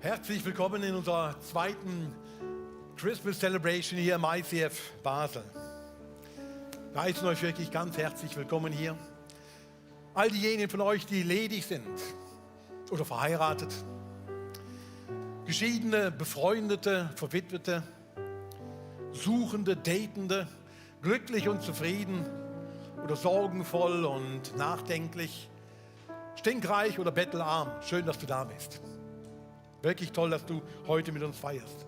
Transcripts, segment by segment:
Herzlich willkommen in unserer zweiten Christmas Celebration hier im ICF Basel. Wir heißen euch wirklich ganz herzlich willkommen hier. All diejenigen von euch, die ledig sind oder verheiratet, Geschiedene, Befreundete, Verwitwete, Suchende, Datende, glücklich und zufrieden oder sorgenvoll und nachdenklich, stinkreich oder bettelarm. Schön, dass du da bist. Wirklich toll, dass du heute mit uns feierst.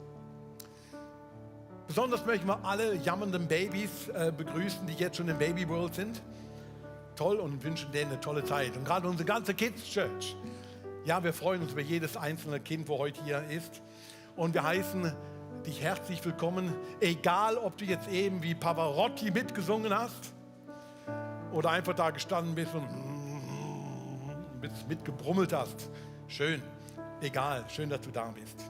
Besonders möchten wir alle jammernden Babys begrüßen, die jetzt schon im Baby World sind. Toll und wünschen denen eine tolle Zeit. Und gerade unsere ganze Kids Church. Ja, wir freuen uns über jedes einzelne Kind, wo heute hier ist. Und wir heißen dich herzlich willkommen, egal ob du jetzt eben wie Pavarotti mitgesungen hast oder einfach da gestanden bist und mitgebrummelt hast. Schön. Egal, schön, dass du da bist.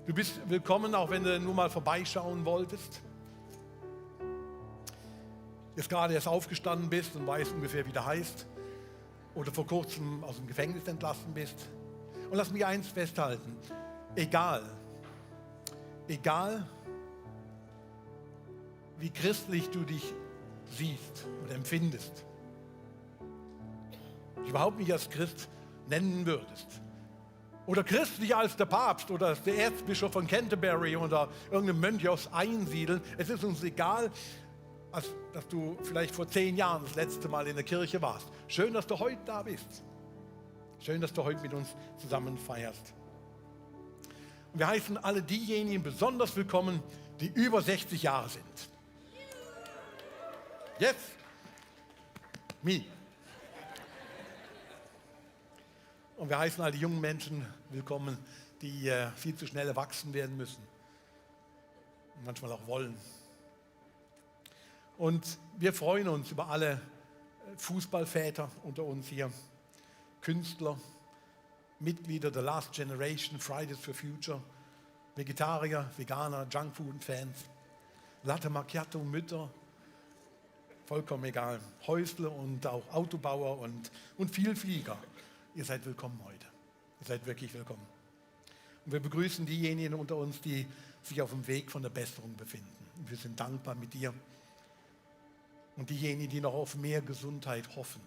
Du bist willkommen, auch wenn du nur mal vorbeischauen wolltest. Jetzt gerade erst aufgestanden bist und weißt ungefähr, wie du heißt. Oder vor kurzem aus dem Gefängnis entlassen bist. Und lass mich eins festhalten. Egal wie christlich du dich siehst und empfindest, dich überhaupt nicht als Christ nennen würdest, oder christlicher als der Papst oder der Erzbischof von Canterbury oder irgendein Mönch aus Einsiedeln. Es ist uns egal, dass du vielleicht vor 10 Jahren das letzte Mal in der Kirche warst. Schön, dass du heute da bist. Schön, dass du heute mit uns zusammen feierst. Und wir heißen alle diejenigen besonders willkommen, die über 60 Jahre sind. Yes? Me. Und wir heißen all die jungen Menschen willkommen, die viel zu schnell erwachsen werden müssen und manchmal auch wollen. Und wir freuen uns über alle Fußballväter unter uns hier, Künstler, Mitglieder der Last Generation, Fridays for Future, Vegetarier, Veganer, Junkfood-Fans, Latte Macchiato, Mütter, vollkommen egal, Häusler und auch Autobauer und Vielflieger. Ihr seid willkommen heute. Ihr seid wirklich willkommen. Und wir begrüßen diejenigen unter uns, die sich auf dem Weg von der Besserung befinden. Und wir sind dankbar mit dir. Und diejenigen, die noch auf mehr Gesundheit hoffen.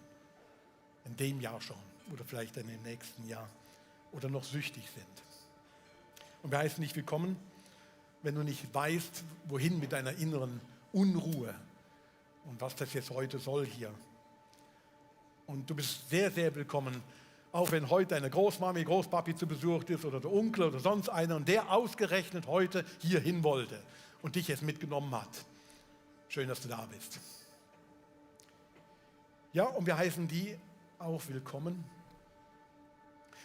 In dem Jahr schon. Oder vielleicht dann im nächsten Jahr. Oder noch süchtig sind. Und wir heißen dich willkommen, wenn du nicht weißt, wohin mit deiner inneren Unruhe. Und was das jetzt heute soll hier. Und du bist sehr, sehr willkommen, auch wenn heute deine Großmami, Großpapi zu Besuch ist oder der Onkel oder sonst einer und der ausgerechnet heute hier hin wollte und dich jetzt mitgenommen hat. Schön, dass du da bist. Ja, und wir heißen die auch willkommen,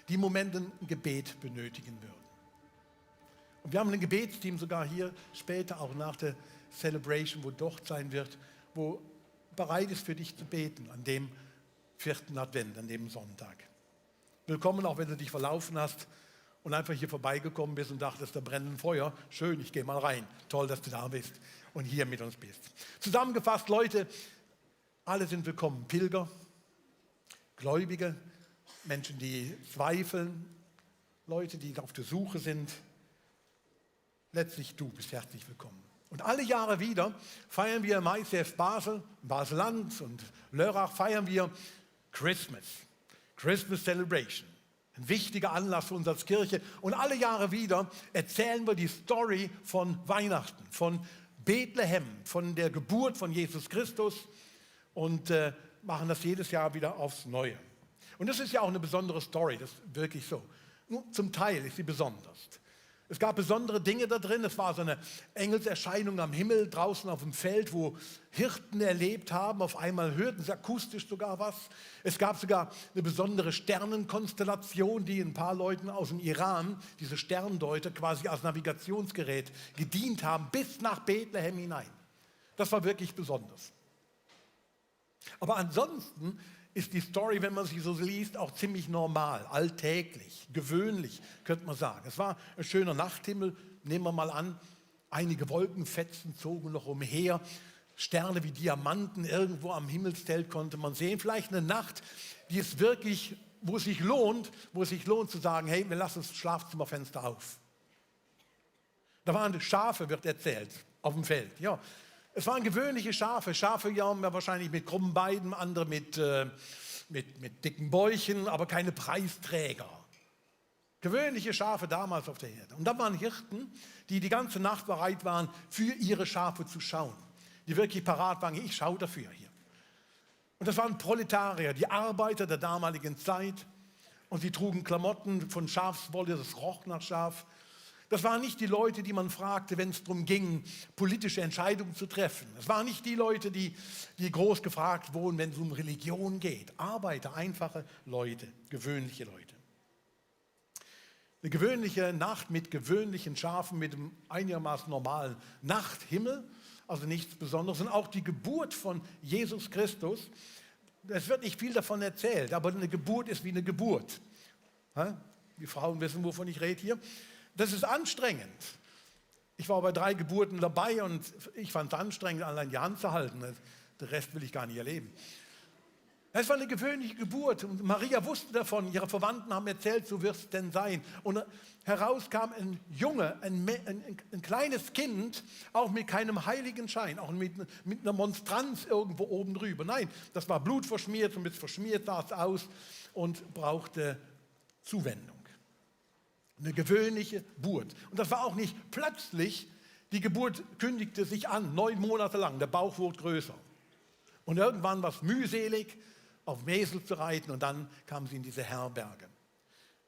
die im Moment ein Gebet benötigen würden. Und wir haben ein Gebetsteam sogar hier später, auch nach der Celebration, wo dort sein wird, wo bereit ist für dich zu beten an dem 4. Advent, an dem Sonntag. Willkommen, auch wenn du dich verlaufen hast und einfach hier vorbeigekommen bist und dachtest, da brennt ein Feuer. Schön, ich gehe mal rein. Toll, dass du da bist und hier mit uns bist. Zusammengefasst, Leute, alle sind willkommen. Pilger, Gläubige, Menschen, die zweifeln, Leute, die auf der Suche sind. Letztlich du bist herzlich willkommen. Und alle Jahre wieder feiern wir im ICF Basel, Basel-Land und Lörrach feiern wir Christmas Celebration. Ein wichtiger Anlass für uns als Kirche. Und alle Jahre wieder erzählen wir die Story von Weihnachten, von Bethlehem, von der Geburt von Jesus Christus und machen das jedes Jahr wieder aufs Neue. Und das ist ja auch eine besondere Story, das ist wirklich so. Nur zum Teil ist sie besonders. Es gab besondere Dinge da drin. Es war so eine Engelserscheinung am Himmel draußen auf dem Feld, wo Hirten erlebt haben. Auf einmal hörten sie akustisch sogar was. Es gab sogar eine besondere Sternenkonstellation, die ein paar Leuten aus dem Iran, diese Sterndeuter, quasi als Navigationsgerät gedient haben, bis nach Bethlehem hinein. Das war wirklich besonders. Aber ansonsten ist die Story, wenn man sie so liest, auch ziemlich normal, alltäglich, gewöhnlich, könnte man sagen. Es war ein schöner Nachthimmel, nehmen wir mal an, einige Wolkenfetzen zogen noch umher, Sterne wie Diamanten irgendwo am Himmelszelt konnte man sehen. Vielleicht eine Nacht, die es wirklich wo es sich lohnt zu sagen, hey, wir lassen das Schlafzimmerfenster auf. Da waren Schafe, wird erzählt, auf dem Feld. Ja, es waren gewöhnliche Schafe. Schafe ja wahrscheinlich mit krummen Beinen, andere mit dicken Bäuchen, aber keine Preisträger. Gewöhnliche Schafe damals auf der Erde. Und dann waren Hirten, die die ganze Nacht bereit waren, für ihre Schafe zu schauen. Die wirklich parat waren, ich schaue dafür hier. Und das waren Proletarier, die Arbeiter der damaligen Zeit. Und sie trugen Klamotten von Schafswolle, das roch nach Schaf. Das waren nicht die Leute, die man fragte, wenn es darum ging, politische Entscheidungen zu treffen. Das waren nicht die Leute, die groß gefragt wurden, wenn es um Religion geht. Arbeiter, einfache Leute, gewöhnliche Leute. Eine gewöhnliche Nacht mit gewöhnlichen Schafen, mit einem einigermaßen normalen Nachthimmel, also nichts Besonderes. Und auch die Geburt von Jesus Christus, es wird nicht viel davon erzählt, aber eine Geburt ist wie eine Geburt. Die Frauen wissen, wovon ich rede hier. Das ist anstrengend. Ich war bei 3 Geburten dabei und ich fand es anstrengend, allein die Hand zu halten. Den Rest will ich gar nicht erleben. Es war eine gewöhnliche Geburt und Maria wusste davon, ihre Verwandten haben erzählt, so wird es denn sein. Und heraus kam ein Junge, ein kleines Kind, auch mit keinem Heiligenschein, auch mit einer Monstranz irgendwo oben drüber. Nein, das war blutverschmiert und mit verschmiert sah es aus und brauchte Zuwendung. Eine gewöhnliche Geburt. Und das war auch nicht plötzlich, die Geburt kündigte sich an, 9 Monate lang, der Bauch wurde größer. Und irgendwann war es mühselig, auf dem Esel zu reiten und dann kamen sie in diese Herberge.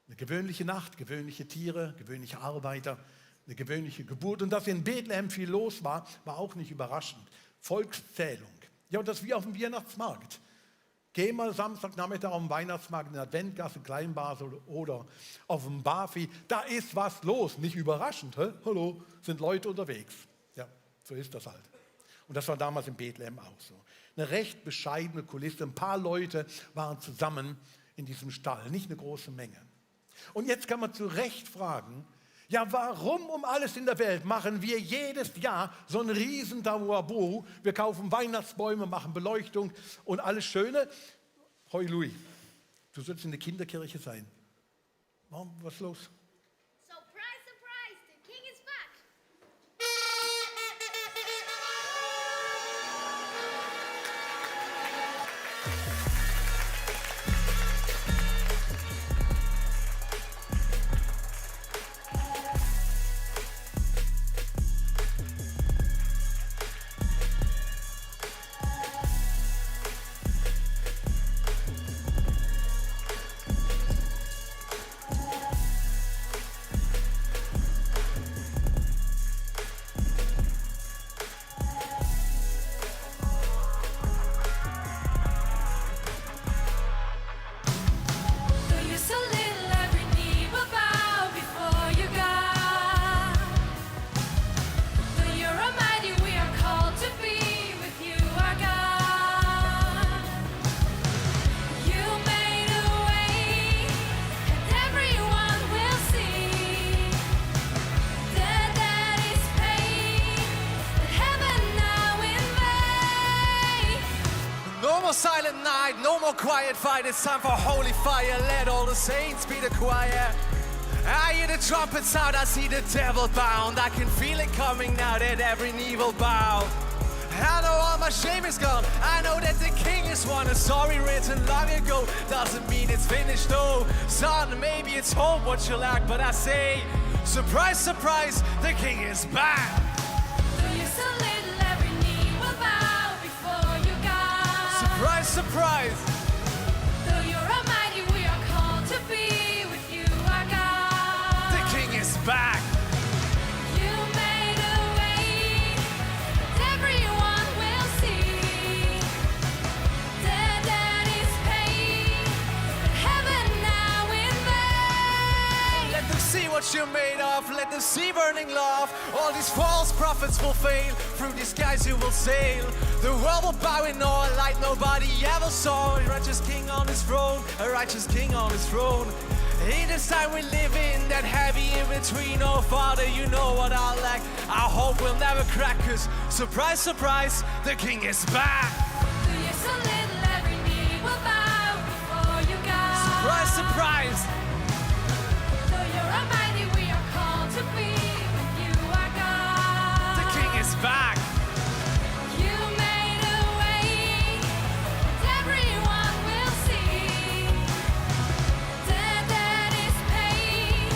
Eine gewöhnliche Nacht, gewöhnliche Tiere, gewöhnliche Arbeiter, eine gewöhnliche Geburt. Und dass in Bethlehem viel los war, war auch nicht überraschend. Volkszählung. Ja, und das wie auf dem Weihnachtsmarkt. Geh mal Samstagnachmittag auf dem Weihnachtsmarkt in der Adventgasse, Kleinbasel oder auf dem Bafi. Da ist was los. Nicht überraschend. Hallo, sind Leute unterwegs. Ja, so ist das halt. Und das war damals in Bethlehem auch so. Eine recht bescheidene Kulisse. Ein paar Leute waren zusammen in diesem Stall, nicht eine große Menge. Und jetzt kann man zu Recht fragen, ja, warum um alles in der Welt machen wir jedes Jahr so einen riesen Dauerbo? Wir kaufen Weihnachtsbäume, machen Beleuchtung und alles Schöne. Hoi Louis, du sollst in der Kinderkirche sein. Warum, was ist los? Surprise, surprise, the king is back. Silent night, no more quiet fight. It's time for holy fire. Let all the saints be the choir. I hear the trumpet sound, I see the devil bound. I can feel it coming now that every knee will bow. I know all my shame is gone. I know that the king is won. A story written long ago doesn't mean it's finished though. Son, maybe it's hope what you lack, but I say, surprise, surprise, the king is back. Though you're so little, every knee will bow before you, God. Surprise, surprise. Though you're almighty, we are called to be with you, our God. The king is back. You made a way that everyone will see. That is paid, heaven now in vain. Let them see what you're made of. Let them see burning love. All these false prophets will fail. Through these skies you will sail. The world will bow in awe like nobody ever saw. A righteous king on his throne. A righteous king on his throne. In this time we live in, that heavy in between. Oh Father, you know what I lack. Our hope will never crack. 'Cause surprise, surprise, the king is back. Though you're so little, every knee will bow before you, God. Surprise, surprise. Though you're almighty, we are called to be with you, our God. The King is back. You made a way that everyone will see. That is paid.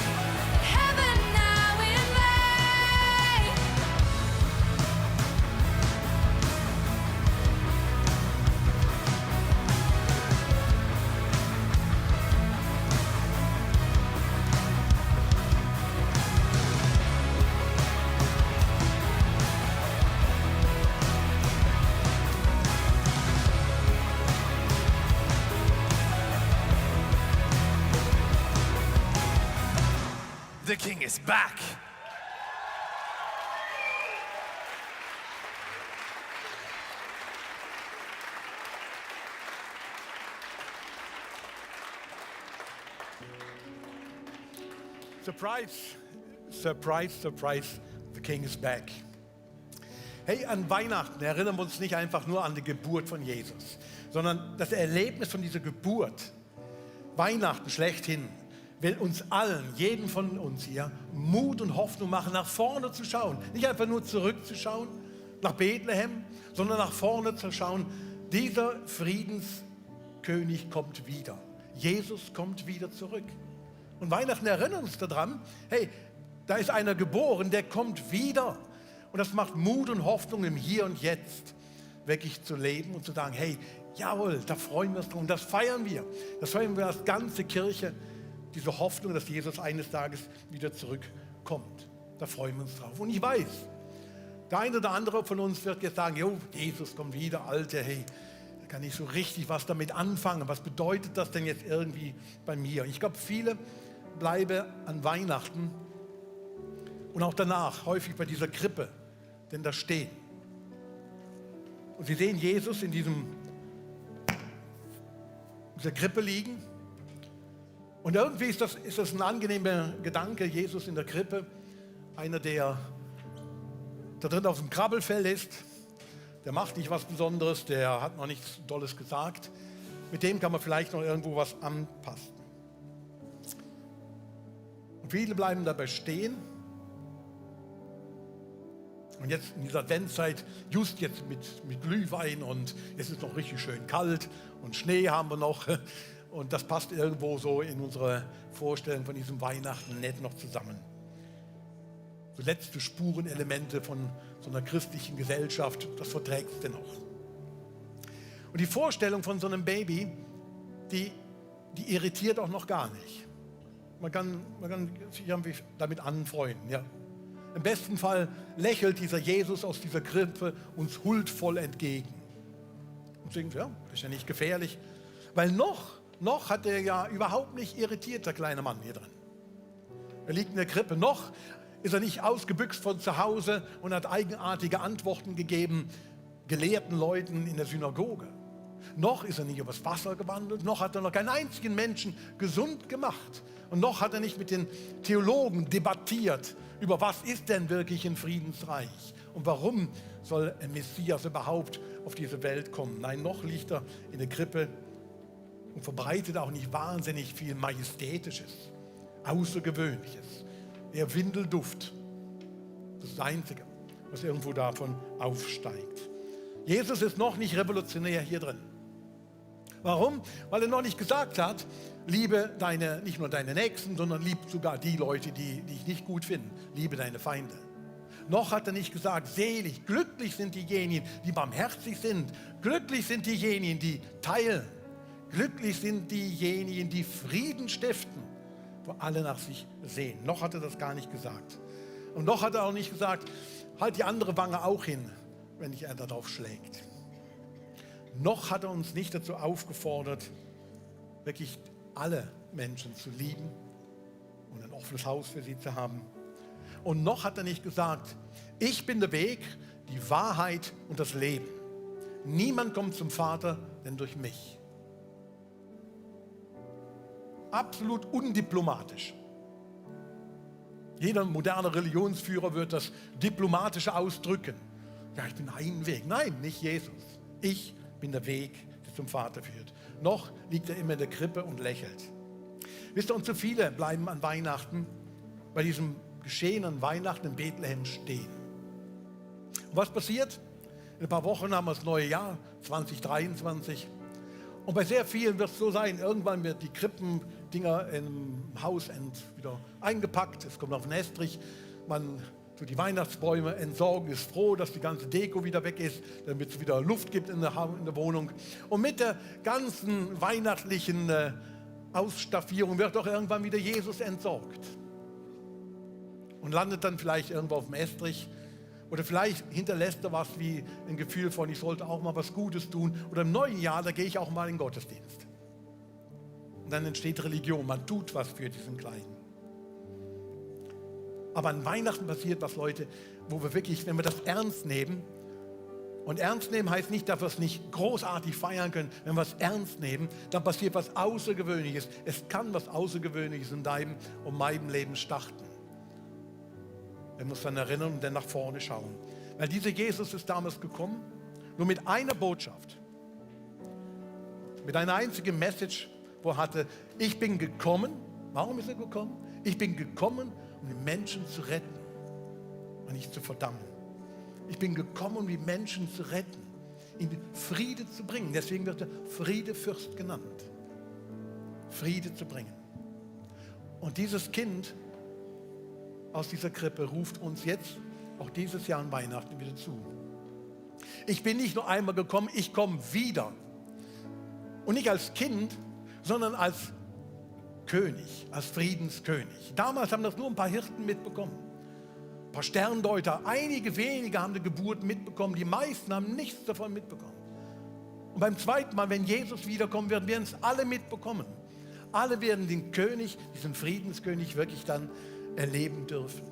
Heaven now invade. The King is back. Surprise, surprise, surprise, the King is back. Hey, an Weihnachten erinnern wir uns nicht einfach nur an die Geburt von Jesus, sondern das Erlebnis von dieser Geburt, Weihnachten schlechthin, will uns allen, jedem von uns hier, Mut und Hoffnung machen, nach vorne zu schauen. Nicht einfach nur zurückzuschauen, nach Bethlehem, sondern nach vorne zu schauen. Dieser Friedenskönig kommt wieder. Jesus kommt wieder zurück. Und Weihnachten erinnert uns daran, hey, da ist einer geboren, der kommt wieder. Und das macht Mut und Hoffnung im Hier und Jetzt wirklich zu leben und zu sagen, hey, jawohl, da freuen wir uns drum, das feiern wir. Das feiern wir als ganze Kirche, diese Hoffnung, dass Jesus eines Tages wieder zurückkommt. Da freuen wir uns drauf. Und ich weiß, der eine oder andere von uns wird jetzt sagen, jo, Jesus kommt wieder, Alter, hey, da kann ich so richtig was damit anfangen. Was bedeutet das denn jetzt irgendwie bei mir? Ich glaube, viele bleiben an Weihnachten und auch danach häufig bei dieser Krippe, denn da stehen. Und sie sehen Jesus in dieser Krippe liegen. Und irgendwie ist das ein angenehmer Gedanke, Jesus in der Krippe, einer, der da drin auf dem Krabbelfell ist, der macht nicht was Besonderes, der hat noch nichts Tolles gesagt. Mit dem kann man vielleicht noch irgendwo was anpassen. Und viele bleiben dabei stehen. Und jetzt in dieser Adventszeit, just jetzt mit Glühwein und es ist noch richtig schön kalt und Schnee haben wir noch. Und das passt irgendwo so in unsere Vorstellung von diesem Weihnachten nett noch zusammen. So letzte Spurenelemente von so einer christlichen Gesellschaft, das verträgt es dennoch. Und die Vorstellung von so einem Baby, die irritiert auch noch gar nicht. Man kann sich irgendwie damit anfreunden. Ja. Im besten Fall lächelt dieser Jesus aus dieser Krippe uns huldvoll entgegen. Und denkt, ja, das ist ja nicht gefährlich, weil noch hat er ja überhaupt nicht irritiert, der kleine Mann hier drin. Er liegt in der Krippe. Noch ist er nicht ausgebüxt von zu Hause und hat eigenartige Antworten gegeben, gelehrten Leuten in der Synagoge. Noch ist er nicht übers Wasser gewandelt, noch hat er noch keinen einzigen Menschen gesund gemacht. Und noch hat er nicht mit den Theologen debattiert, über was ist denn wirklich ein Friedensreich und warum soll ein Messias überhaupt auf diese Welt kommen. Nein, noch liegt er in der Krippe und verbreitet auch nicht wahnsinnig viel Majestätisches, Außergewöhnliches. Eher Windelduft. Das ist das Einzige, was irgendwo davon aufsteigt. Jesus ist noch nicht revolutionär hier drin. Warum? Weil er noch nicht gesagt hat, liebe nicht nur deine Nächsten, sondern lieb sogar die Leute, die dich nicht gut finden. Liebe deine Feinde. Noch hat er nicht gesagt, selig, glücklich sind diejenigen, die barmherzig sind. Glücklich sind diejenigen, die teilen. Glücklich sind diejenigen, die Frieden stiften, wo alle nach sich sehen. Noch hat er das gar nicht gesagt. Und noch hat er auch nicht gesagt, halt die andere Wange auch hin, wenn dich einer darauf schlägt. Noch hat er uns nicht dazu aufgefordert, wirklich alle Menschen zu lieben und ein offenes Haus für sie zu haben. Und noch hat er nicht gesagt, ich bin der Weg, die Wahrheit und das Leben. Niemand kommt zum Vater, denn durch mich. Absolut undiplomatisch. Jeder moderne Religionsführer wird das Diplomatische ausdrücken. Ja, ich bin ein Weg. Nein, nicht Jesus. Ich bin der Weg, der zum Vater führt. Noch liegt er immer in der Krippe und lächelt. Wisst ihr, und so viele bleiben an Weihnachten, bei diesem Geschehen an Weihnachten in Bethlehem stehen. Und was passiert? In ein paar Wochen haben wir das neue Jahr, 2023. Und bei sehr vielen wird es so sein, irgendwann wird die Krippendinger im Haus wieder eingepackt, es kommt auf den Estrich, man tut die Weihnachtsbäume entsorgen, ist froh, dass die ganze Deko wieder weg ist, damit es wieder Luft gibt in der Wohnung. Und mit der ganzen weihnachtlichen Ausstaffierung wird auch irgendwann wieder Jesus entsorgt. Und landet dann vielleicht irgendwo auf dem Estrich. Oder vielleicht hinterlässt er was wie ein Gefühl von, ich sollte auch mal was Gutes tun. Oder im neuen Jahr, da gehe ich auch mal in den Gottesdienst. Und dann entsteht Religion, man tut was für diesen Kleinen. Aber an Weihnachten passiert was, Leute, wo wir wirklich, wenn wir das ernst nehmen, und ernst nehmen heißt nicht, dass wir es nicht großartig feiern können. Wenn wir es ernst nehmen, dann passiert was Außergewöhnliches. Es kann was Außergewöhnliches in deinem und meinem Leben starten. Wir müssen uns dann erinnern und dann nach vorne schauen. Weil dieser Jesus ist damals gekommen, nur mit einer Botschaft. Mit einer einzigen Message, wo er hatte, ich bin gekommen. Warum ist er gekommen? Ich bin gekommen, um die Menschen zu retten und nicht zu verdammen. Ich bin gekommen, um die Menschen zu retten, ihnen Friede zu bringen. Deswegen wird er Friedefürst genannt. Friede zu bringen. Und dieses Kind aus dieser Krippe ruft uns jetzt auch dieses Jahr an Weihnachten wieder zu. Ich bin nicht nur einmal gekommen, ich komme wieder. Und nicht als Kind, sondern als König, als Friedenskönig. Damals haben das nur ein paar Hirten mitbekommen. Ein paar Sterndeuter, einige wenige haben die Geburt mitbekommen, die meisten haben nichts davon mitbekommen. Und beim zweiten Mal, wenn Jesus wiederkommen wird, werden es alle mitbekommen. Alle werden den König, diesen Friedenskönig wirklich dann erleben dürfen.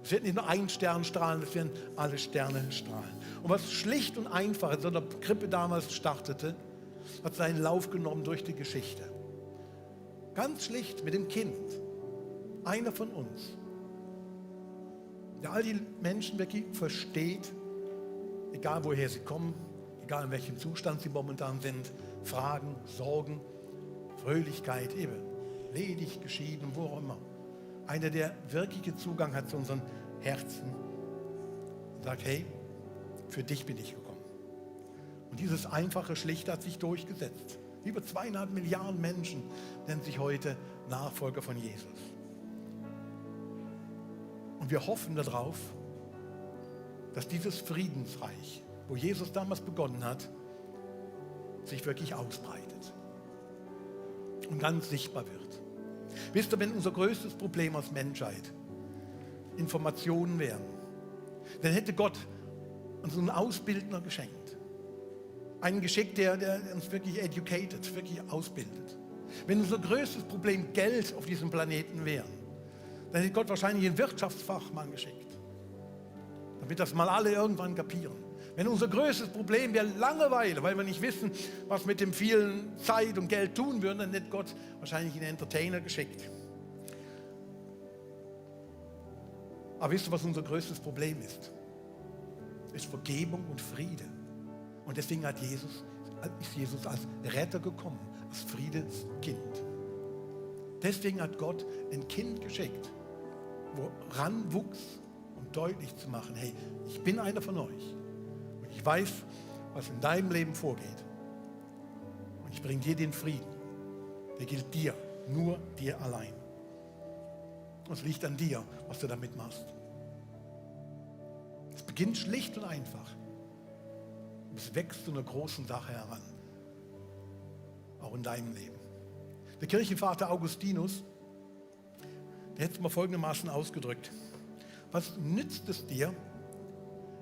Es wird nicht nur ein Stern strahlen, es werden alle Sterne strahlen. Und was schlicht und einfach in so einer Krippe damals startete, hat seinen Lauf genommen durch die Geschichte. Ganz schlicht mit dem Kind. Einer von uns. Der all die Menschen wirklich versteht, egal woher sie kommen, egal in welchem Zustand sie momentan sind, Fragen, Sorgen, Fröhlichkeit, eben, ledig, geschieden, wo auch immer. Einer, der wirkliche Zugang hat zu unseren Herzen und sagt, hey, für dich bin ich gekommen. Und dieses einfache, Schlichte hat sich durchgesetzt. Über 2,5 Milliarden Menschen nennen sich heute Nachfolger von Jesus. Und wir hoffen darauf, dass dieses Friedensreich, wo Jesus damals begonnen hat, sich wirklich ausbreitet und ganz sichtbar wird. Wisst ihr, wenn unser größtes Problem als Menschheit Informationen wären, dann hätte Gott uns einen Ausbildner geschenkt. Einen geschickt, der uns wirklich educated, wirklich ausbildet. Wenn unser größtes Problem Geld auf diesem Planeten wäre, dann hätte Gott wahrscheinlich einen Wirtschaftsfachmann geschickt, damit das mal alle irgendwann kapieren. Wenn unser größtes Problem wäre Langeweile, weil wir nicht wissen, was mit dem vielen Zeit und Geld tun würden, dann hätte Gott wahrscheinlich einen Entertainer geschickt. Aber wisst ihr, was unser größtes Problem ist? Ist Vergebung und Friede. Und deswegen ist Jesus als Retter gekommen, als Friedenskind. Deswegen hat Gott ein Kind geschickt, wo ranwuchs, um deutlich zu machen, hey, ich bin einer von euch. Und ich weiß, was in deinem Leben vorgeht. Und ich bringe dir den Frieden. Der gilt dir, nur dir allein. Und es liegt an dir, was du damit machst. Es beginnt schlicht und einfach. Und es wächst zu einer großen Sache heran. Auch in deinem Leben. Der Kirchenvater Augustinus, der hat es mal folgendermaßen ausgedrückt. Was nützt es dir,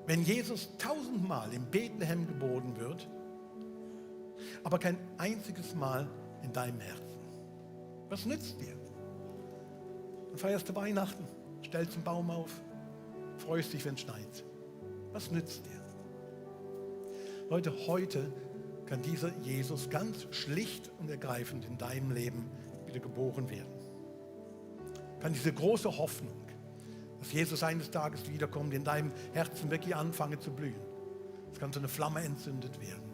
wenn Jesus 1000-mal in Bethlehem geboren wird, aber kein einziges Mal in deinem Herzen? Was nützt dir? Dann feierst du Weihnachten, stellst einen Baum auf, freust dich, wenn es schneit. Was nützt dir? Leute, heute kann dieser Jesus ganz schlicht und ergreifend in deinem Leben wieder geboren werden. Kann diese große Hoffnung, dass Jesus eines Tages wiederkommt, in deinem Herzen wirklich anfangen zu blühen. Es kann so eine Flamme entzündet werden,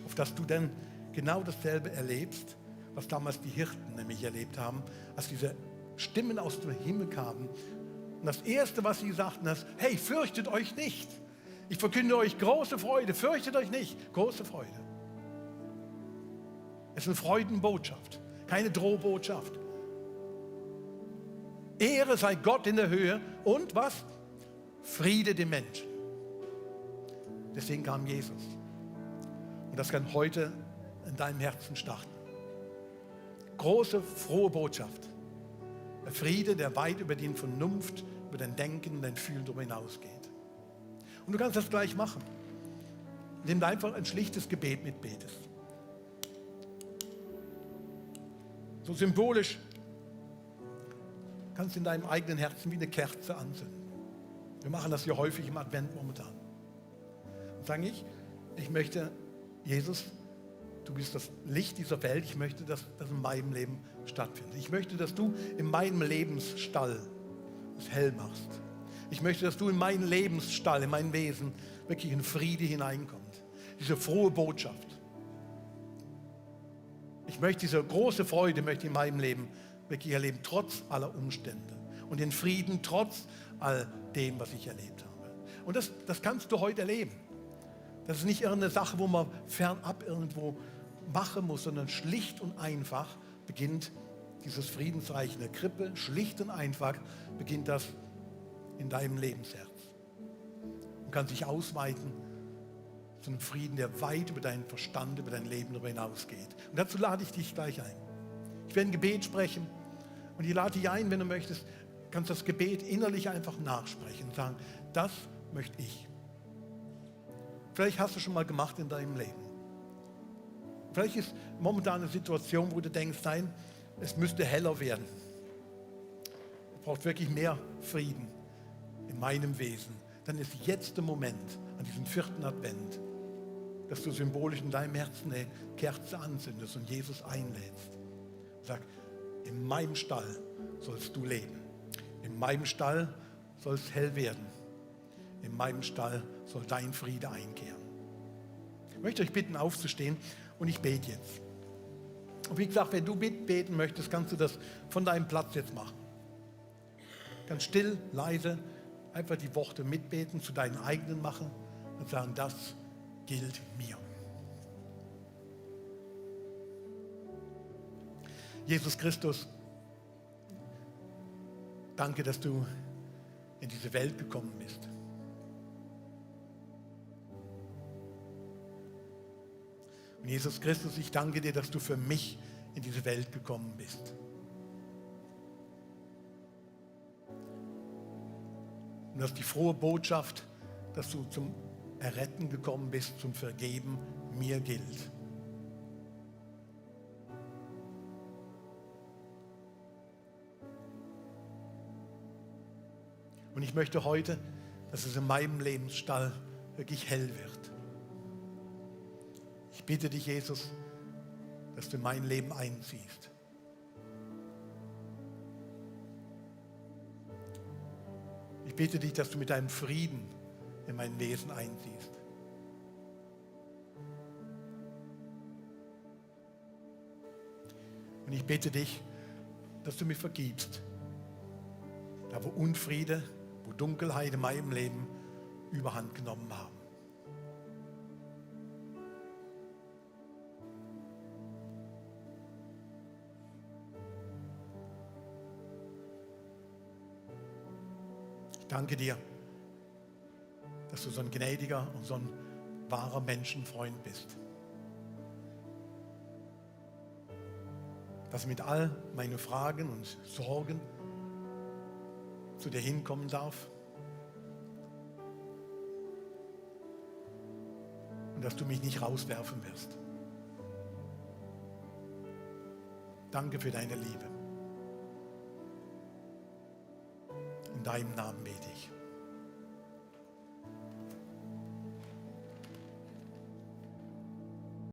auf dass du dann genau dasselbe erlebst, was damals die Hirten nämlich erlebt haben, als diese Stimmen aus dem Himmel kamen. Und das Erste, was sie sagten, ist, hey, fürchtet euch nicht. Ich verkünde euch große Freude, fürchtet euch nicht, große Freude. Es ist eine Freudenbotschaft, keine Drohbotschaft. Ehre sei Gott in der Höhe und was? Friede den Menschen. Deswegen kam Jesus. Und das kann heute in deinem Herzen starten. Große, frohe Botschaft. Der Friede, der weit über die Vernunft, über dein Denken, dein Fühlen darüber hinausgeht. Und du kannst das gleich machen, indem du einfach ein schlichtes Gebet mitbetest. So symbolisch kannst du in deinem eigenen Herzen wie eine Kerze anzünden. Wir machen das hier häufig im Advent momentan. Und sage ich möchte, Jesus, du bist das Licht dieser Welt, ich möchte, dass das in meinem Leben stattfindet. Ich möchte, dass du in meinem Lebensstall es hell machst. Ich möchte, dass du in meinen Lebensstall, in mein Wesen wirklich in Friede hineinkommst. Diese frohe Botschaft. Ich möchte diese große Freude möchte in meinem Leben wirklich erleben, trotz aller Umstände. Und den Frieden trotz all dem, was ich erlebt habe. Und das kannst du heute erleben. Das ist nicht irgendeine Sache, wo man fernab irgendwo machen muss, sondern schlicht und einfach beginnt dieses Friedensreich in der Krippe. Schlicht und einfach beginnt das in deinem Lebensherz. Und kann sich ausweiten zu einem Frieden, der weit über deinen Verstand, über dein Leben darüber hinausgeht. Und dazu lade ich dich gleich ein. Ich werde ein Gebet sprechen und ich lade dich ein, wenn du möchtest, kannst das Gebet innerlich einfach nachsprechen und sagen, das möchte ich. Vielleicht hast du schon mal gemacht in deinem Leben. Vielleicht ist momentan eine Situation, wo du denkst, nein, es müsste heller werden. Es braucht wirklich mehr Frieden in meinem Wesen. Dann ist jetzt der Moment, an diesem 4. Advent, dass du symbolisch in deinem Herzen eine Kerze anzündest und Jesus einlädst. Sag, in meinem Stall sollst du leben. In meinem Stall soll es hell werden. In meinem Stall soll dein Friede einkehren. Ich möchte euch bitten, aufzustehen und ich bete jetzt. Und wie gesagt, wenn du beten möchtest, kannst du das von deinem Platz jetzt machen. Ganz still, leise, einfach die Worte mitbeten, zu deinen eigenen machen und sagen, das gilt mir. Jesus Christus, danke, dass du in diese Welt gekommen bist. Und Jesus Christus, ich danke dir, dass du für mich in diese Welt gekommen bist. Und dass die frohe Botschaft, dass du zum Erretten gekommen bist, zum Vergeben, mir gilt. Und ich möchte heute, dass es in meinem Lebensstall wirklich hell wird. Ich bitte dich, Jesus, dass du in mein Leben einziehst. Ich bitte dich, dass du mit deinem Frieden in mein Wesen einziehst. Und ich bitte dich, dass du mir vergibst. Da wo Unfriede, wo Dunkelheit in meinem Leben Überhand genommen haben. Ich danke dir, dass du so ein gnädiger und so ein wahrer Menschenfreund bist. Dass ich mit all meinen Fragen und Sorgen zu dir hinkommen darf. Und dass du mich nicht rauswerfen wirst. Danke für deine Liebe. In deinem Namen bete ich.